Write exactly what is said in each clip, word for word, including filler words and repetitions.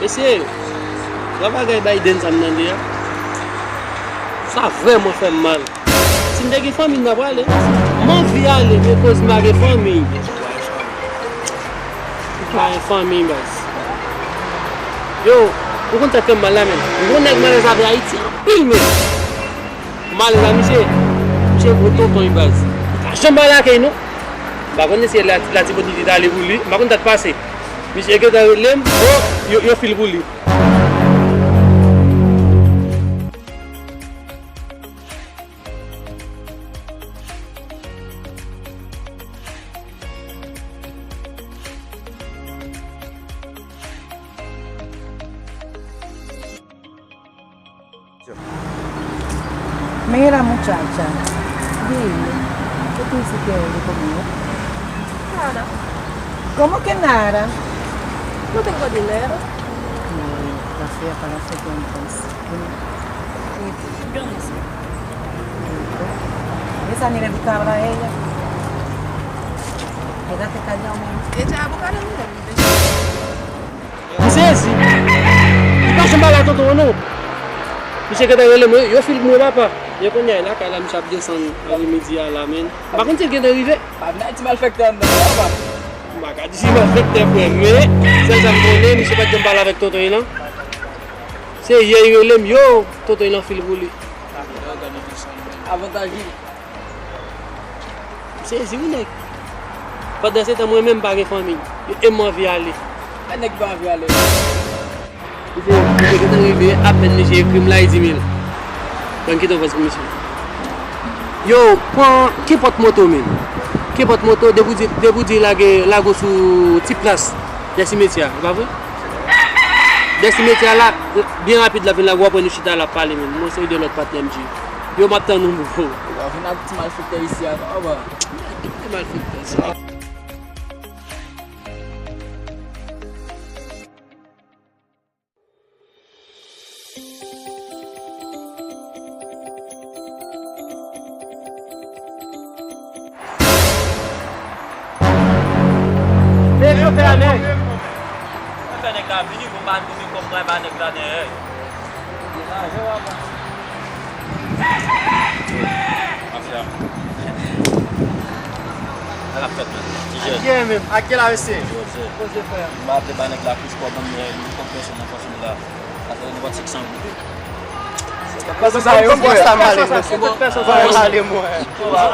Mesye, yon bagay Biden sa m tande a, sa vrèman fè m mal. Si m te gen fanmi, m ta prale. M anvi ale, men koz m pa gen fanmi. M pa gen fanmi, baz. Yo, ou konn sa k fè m mal la, men. M gon nèg malèz avè Ayiti anpil, men. Malèz a misye, misye gwo tonton, baz. Li pa janm ale akèy, non. M pa konn si se Latibonit li t ale pou li. M pa konn sa k pase. Misye gentan rele m, oh, yo, yo fil pou li. Mira, muchacha, dime, ¿qué tú hiciste hoy de comer? Nada. ¿Cómo que nada? No tengo dinero. No, está fea para hacer cuentas. Dime. Yo no sé. Esa ni le gustaba a ella. Quédate callado, mi amor. Ella abogada, mira. M sezi. Li pa janm pale a tonton an non. Misye gentan rele m, yo fil pou mwen papa. Men kounye a lakay la, misye ap desann apremidi a la, men. M pa konn si l gentan rive. Pa vin Ayiti malfektè anndan non, papa. M pa ka di si malfektè, frè, men sèl sa m konnen, misye pa t janm pale avèk tonton an non. Se yè li rele m, yo, tonton an fil pou li. Avantaj li. M sezi wi nèg. Pandan se tan mwen menm m pa gen fanmi. E m anvi ale. Ay nèg pa anvi ale. Misye, misye gentan rive, apèn misye ekri m la, li di m, "Ban m kite yon vòs pou misye." Yo, pran kenpòt moto menm. Kenpòt moto, depi w di, depi w di lage, lage w sou ti plas dèyè simetyè a, e pa vre? Dèyè simetyè a la, byen rapid l ap vin lage w, w ap wè nou chita la ap pale menm. Mwen se yon de lòt patnè m di. Yo, m ap tann ou, bro. Yo, vin ak ti malfektè isi a non, papa. Ki malfektè sa? Fè chofè a nèg. Fè nèg la vini, bon, pa vini, kòm pran ba nèg la dèyè. Mafya. Sa k ap fèt, men? Ti jèn. Ak kiyès menm? Ak kiyès la, mesye? Poze. Poze, frè. M ap ba nèg la plis kòb, men li kòb pèsonn nan pòch li la. Sa fè nenpòt senk san goud. Pase sa yo, frè. Sa male, frè. Sa male, mwen.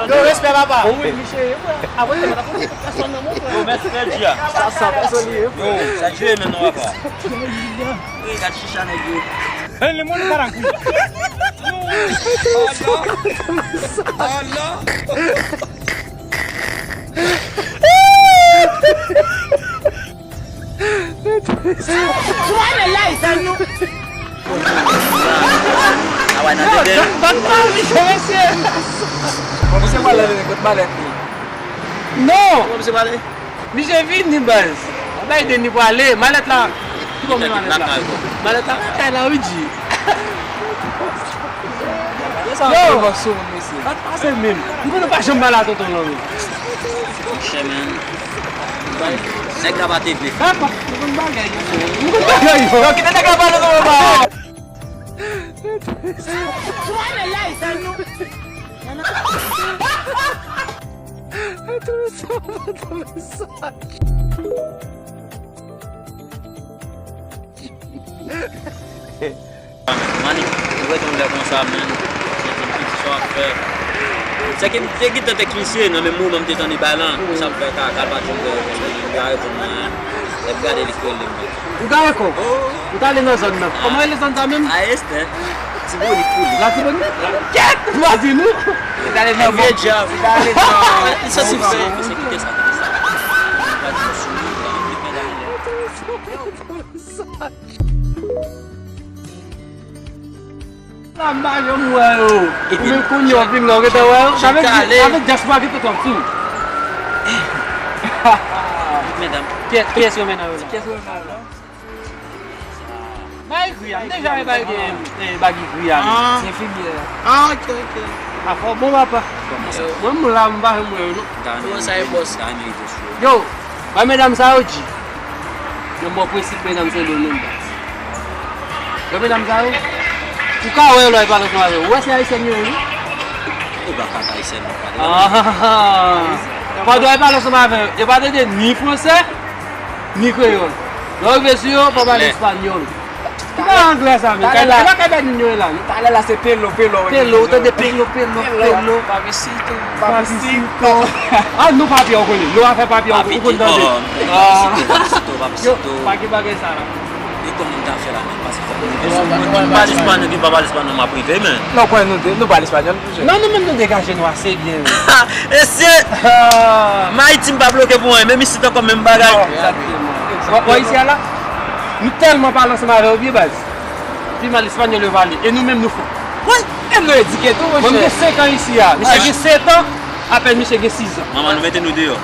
Yo, respè, papa. Wi, misye, frè. Apre, se pa pèsonn nan mwen, frè. Yo, mèsi, frè, di a. Sa, sa pèsonn li ye, frè. Yo, sa dure menm non, papa. Wi, gad chicha nèg yo. Hey, le monde para aquí. Oh non. Oh non. Twa men la, sa nou. Sa wè nan tete. Bat pa misye, mesye. Bon, misye pral leve kot malèt li. Non. Bon, misye pral. Misye vini, baz. Bay de ni pwale. Malèt la. Ki konbyen malèt la? Malèt la nan kay la, wi, G. Yo! Sa pase menm. M konnen pa janm pale a tonton non, men. Monchè, men. Nèg la pa te vle fè. Papa, m konn bagay yo. M konn bagay yo. Yo, kite nèg la pale tonton non. Mani, mwen rete yon lè konsa, men. Mwen te di, "Piti, sa w ap fè?" Se ke m te gentan te klise nan menm moman m te tande bay lan. Sa m fè kaka, l pa t janm fè, li pa reponn mwen. Epi gade li k rele m. Ou gade kò? Ou t ale nan zòn nan. Kòman rele zòn sa menm? A Estè. Tibonit pou li. Latibonit? Kèt! M pa di nou. Ou t ale nan Vye Djab. Ou t ale nan... Li santi m fè. Kite sa, kite sa. Li pa di sou li, li pa di sa. La m pa janm wè yo. Ou menm kounye a w vin la, ou gentan wè yo. Sa vle di, sa vle di dyaspora gentan twòp sou. Medam. Kiyès, kiyès yo mennen yo la? Kiyès yo mennen yo la? Bagay gri a, m deja wè bagay, eh, bagay gri a, men. Ah. Se enfimyè a. Ah, ok, ok. Afè w bon, papa. Kòman sa? Mwen, m la, m pa janm wè yo, non. Kòman sa ye, bòs? Yo, bay medam sa yo di. Yo, m ba w prensip medam Sendomeng, baz. Yo, medam sa yo, ou ka wè yo lè yo pale ansanm avè yo. Ou wè se ayisyèn yo ye, wi. Yo pa ka ayisyèn, non, pa de. Ah, pandan yo pale ansanm avè yo, yo pa tande ni fransè, ni kreyòl. Lè yo rive sou yo, pa pale espanyòl. Ki pa anglè sa, men? Talè la, e pa kay Bad Nino ye la, non? Talè la se pelo, pelo, pelo, ou tande pelo, pelo, pelo. Papito, papito. Ah, nou papye, ou konnen. Nou afè papye, ou konn tande. Papito, papito, papito. Yo, pa gen bagay sa la. E kòman m ta fè la menm? Paske fòk m rive sou moun ki pa pale espanyòl, ki pa pale espanyòl, m ap rive, men. Non, kwè nou de, nou pale espanyòl, monchè. Non, nou menm nou degaje nou ase byen, wi. Mesye! M Ayiti, m pa bloke pou anyen, menm isit ankò, menm bagay. Egzakteman. Wè, wè isi a la, nou tèlman pale ansanm avè yo byen, baz. Pi mal espanyòl yo pale, e nou menm nou fò. Wi, e nou edike tou, monchè. Mwen, m gen senk an isi a. Misye gen sèt an, apèn misye gen sis an. Manman, nou mete nou deyò.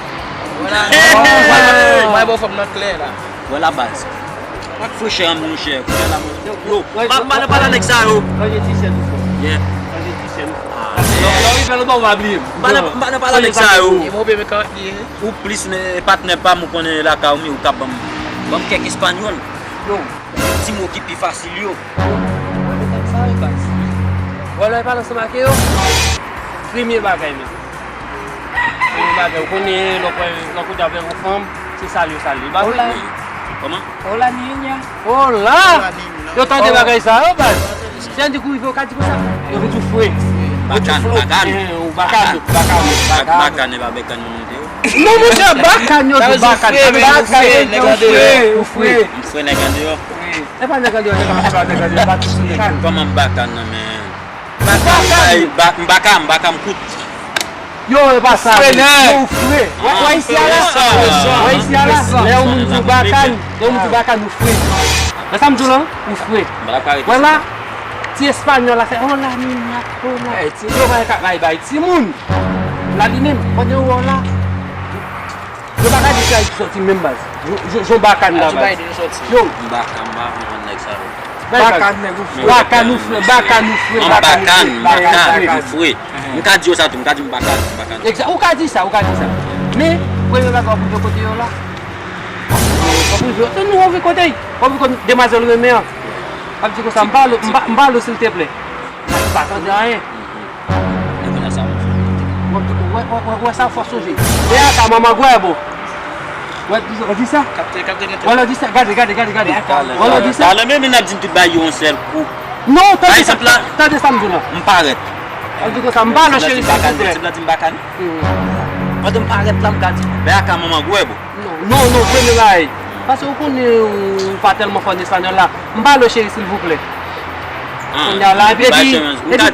Vwala. Hey! Mwen, mwen, mwen, mwen, fòm nan klè la. Vwala baz. Frechè an monchè. Kounye a la, mwen, yo, m pa, m pa nan pale a nèg sa yo. Ranje ti chèz ou fò. Yeah. Ranje ti chèz ou fò. Ah, lè, lè w rive lòt bò, ou va bliye m. M pa nan, m pa nan pale a nèg sa yo. E move men karant li ye. Ou plis, men patnè pa m, ou konnen lakay ou, men ou ka ban m, ban m kèk espanyòl. Yo. Ti mo ki pi fasil yo. Yo, mwen, men nèg sa yo, baz. Vwala, e pale ansanm ak yo. Premye bagay menm. Premye bagay, ou konnen, lè w pran, lè w kote avèk yon fanm, se salye, salye. Ba vre? Hola. Kòman? Hola, niña. Hola! Hola, niña. Yo tande bagay sa yo, baz. Se yon di kou rive, ou ka di konsa. Yo vin di w fre. Bakan, bakan. Eh, ou bakan, bakan, bakan. Bakan, e pa bekan nou di yo. Non, monchè, bakan, yo di bakan. Bakan, ou fre, ou fre. M fre nèg andeyò. E pa nèg andeyò, e pa, e pa nèg andeyò, e pa tout se nèg. Kòman m bakan nan men? Bakan, m baka, m baka, m kout. Yo, e pa sa, yo, ou fre. Wè, wè isi a la? Wè isi a la? Lè yon moun di w bakan, lè yon moun di w bakan, ou fre. Wè sa m di w la? Ou fre. Wè la, ti espanyòl la fè, hola, niña, hola. Yo, bay, bay, bay timoun. La li menm, pandan yo wè w la, yo pa ka di se Ayiti sòti menm baz. Yo, yo, yo bakan la, baz. Yo. M baka, m pa konprann nèg sa yo. Bakan, nèg ou fre. Bakan ou fre, bakan ou fre, bakan ou fre, bakan ou fre. M ka di yo sa tou, m ka di m bakan, m bakan. Egzak, ou ka di sa, ou ka di sa. Men, premye bagay w ap rive kote yo la. W ap rive, se nou w ap rive kote, w ap rive kote demwazèl renmen an. W ap di konsa, m pale w, m pa, m pale w silteplè. Ou pa tande anyen. Wè, wè, wè, wè sa fò sonje. Beata, manman gwèbo. Wè, di sa. Wè, lè di sa, gade, gade, gade, gade. Wè, lè di sa. Talè menm, n ap di n tout bay yo yon sèl kou. Non, tande sa, tande sa m di w la. M parèt. Al di konsa, m pa lè cheri, silvouplè. Pandan m parèt la, m ka di, Beata, manman gwèbo. Non, non, non, premye bagay. Paske ou konnen ou pa tèlman fò nan espanyòl la. M pale w cheri, silvouplè. Kounye a la, epi, epi,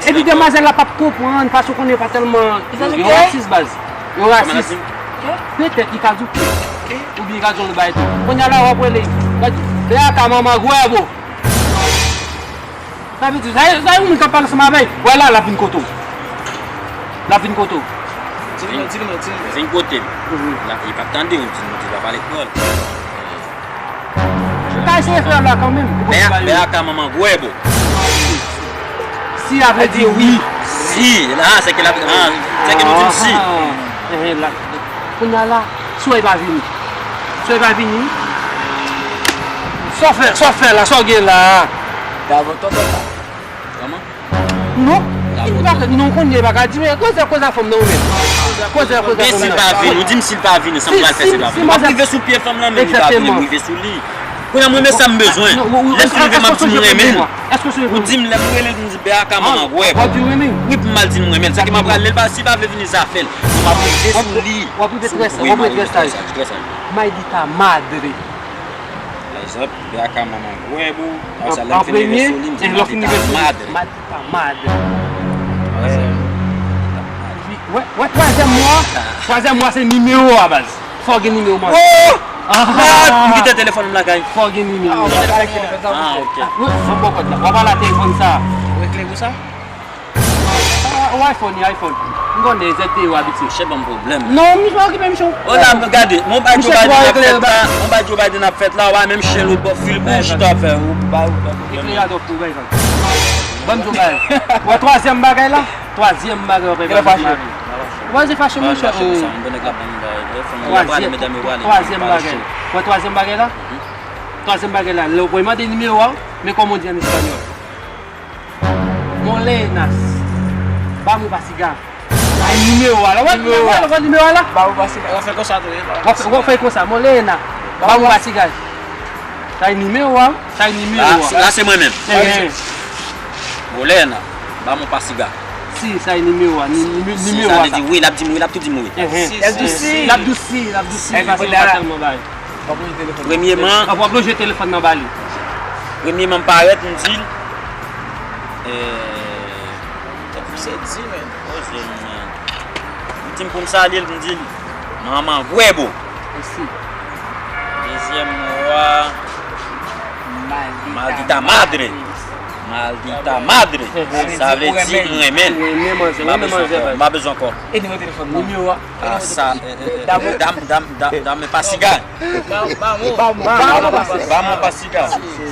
epi demwazèl la p ap konprann, paske ou konnen yo pa tèlman, yo rasis, baz. Yo rasis. Petèt li ka di w ke, oubyen li ka di w yon lòt bagay tou. Kounye a la, w ap rele, w ap di, Beata, manman gwèbo. Sa vle di, sa, sa yon moun k ap pale ansanm avè l. Wè la, l ap vin kote w. L ap vin kote w. Di l non, di l non, di l non. Vin kote m. Mhm. La, li p ap tande w, di l non, di l pa pale kreyòl. Ou ka eseye fè l la kanmenm. Bè, bè a ka manman gwèbo. Si a vle di wi. Si, la, se ke la, ah, se ke nou di si. Ah, eh, la. Kounye a la, swa e pa vini. Swa e pa vini. Sa w fè, sa w fè la, sa w gen la? Gade tonton la. Kòman? Non. Gade tonton. Non, kounye a pa ka di, men koze, koze a fanm nan ou menm. Koze, koze a fanm nan. Men si l pa vini, ou di m si l pa vini, sa m pral fè si l pa vini. M ap rive sou pye fanm nan, men li pa vini, m rive sou li. Kounye a mwen, men sa m bezwen. Lè m fin rive, m ap di m renmen l. Ou di m lè m rele l, m di bè a ka manman gwèbo. Wi, pou m al di l m renmen l. Se ke m ap rale l, si l pa vle vini, zafè l. M ap rive sou li. W ap rive trè sa, w ap rive trè sa. Maldita madre. Lè zòt, bè a ka manman gwèbo. Apre sa, lè m fin rive sou li, m di maldita madre. Maldita madre. Wè, wè, twazyèm mo a. Twazyèm mo a se nimewo a, baz. Fò w gen nimewo manzè. Oh! Ah! M kite telefòn m lakay. Fò w gen nimewo. Ah, ok. Wi, m bò kòd la. W ap pale a telefòn sa. Ou regle pou sa? Ah, ou iPhone, iPhone. M konnen, Z T E ou abitye. Misye ban m pwoblèm. Non, misye pa okipe misye. Oh, la, gade, mon bagay Joe Biden ap fèt la, mon bagay Joe Biden ap fèt la, ou pa menm chen lòt bò, fil pou chita fè, ou pa, ou pa pwoblèm. Ekleradò pou bay zan. Ban m di w bagay. Wè, twazyèm bagay la. Twazyèm bagay w ap fè. Ou pa fache, monchè. Twazyèm, twazyèm bagay. Wè, twazyèm bagay la. Twazyèm bagay la, lè w mande nimewo a, Mais comme on dit en espagnol, Molenas, vamos pa siga. Ay, nimewo a la. Wè, wè, wè, wè nimewo a la. Vamos pa siga. W ap fè konsa tou, wi. W ap fè, w ap fè konsa, Molena, vamos pa siga. Sa e nimewo a, sa e nimewo a. La, se mwen menm. Eh, eh. Molena, vamos pa siga. Si, sa e nimewo a, ni-, ni-, nimewo a sa. Sa vle di wi, l ap di m wi, l ap tou di m wi. Eh, eh. L ap di si, l ap di si, paske nou pa tèlman bay. Premyeman, w ap lonje telefòn nan ba li. Premyeman, m parèt, m di l, eh, tèt ou se di, men. Poze m, men. M di m pou m salye l, m di l, manman gwèbo. Dezyèm mo a, maldita madre. Maldita madre. Sa vle di m renmen l. M pa bezwen ankò. M pa bezwen ankò. E nimewo telefòn nan? Nimewo a. Ah, sa, eh, eh, eh, dam, dam, dam, dame pa siga. Vamos pa siga.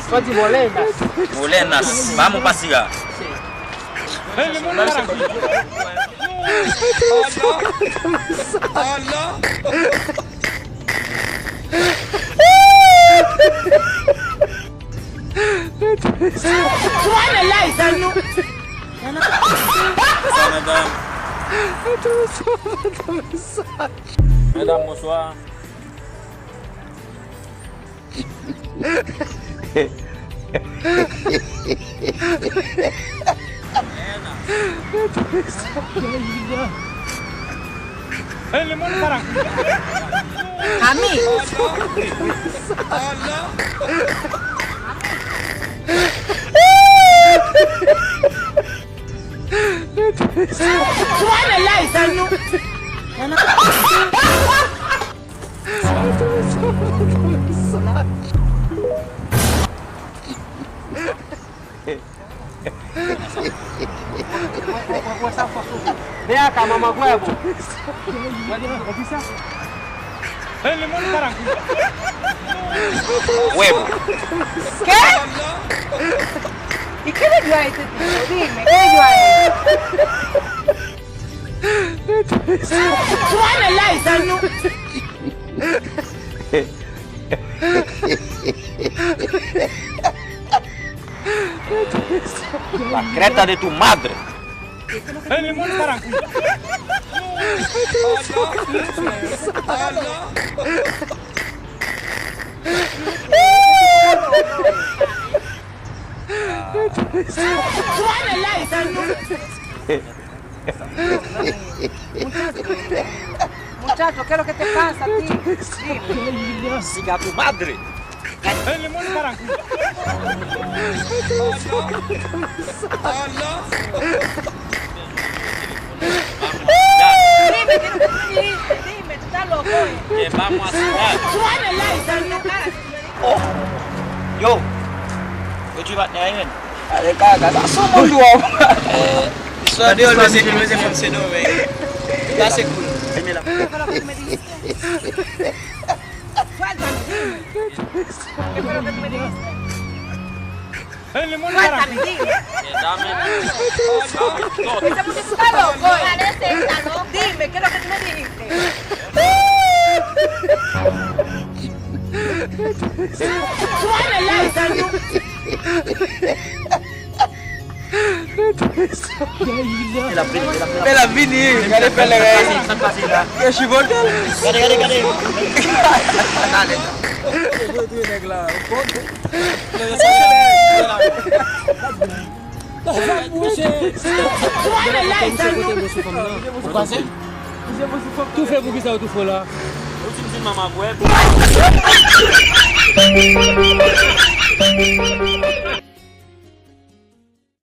Só de molenas. Molenas, vamos pa siga. Sa, medam. Medam, bonswa. Ami. Wè sa fòs ou. Ven aka manman gwèbo. Wè ki sa? Gwèbo. ¿Qué? ¿Y qué le dio a este tipo? Dime, ¿qué le dio a él? Suena el light, Daniel. La creta de tu madre. Muchacho, ¿qué es lo que te pasa a ti? Dime. Siga tu madre. Dime, ¿qué es lo que tú me dijiste? Dime, tú estás loco, ¿eh? Que vamos a cenar. Suena el light, Daniel. Oh. Yo. What you got there, man? Ale kaka, sa son moun dwòl. Eh, istwa deyò, mesye, ki mesye fanm Sendomeng. Sa se cool. Suéltame, dime. ¿Qué fue lo que tú me dijiste? Suéltame, dime. Ese muchacho está loco, ¿eh? Dime, ¿qué es lo que tú me dijiste? Suéltame, Daniel. Bèl ap vini, gade fè lè rèy. Yo chivote l. Gade, gade, gade. Yo retire nèg la. Ou panse? Toufe pou kisa ou toufe w la? Ou di m di manman gwèb.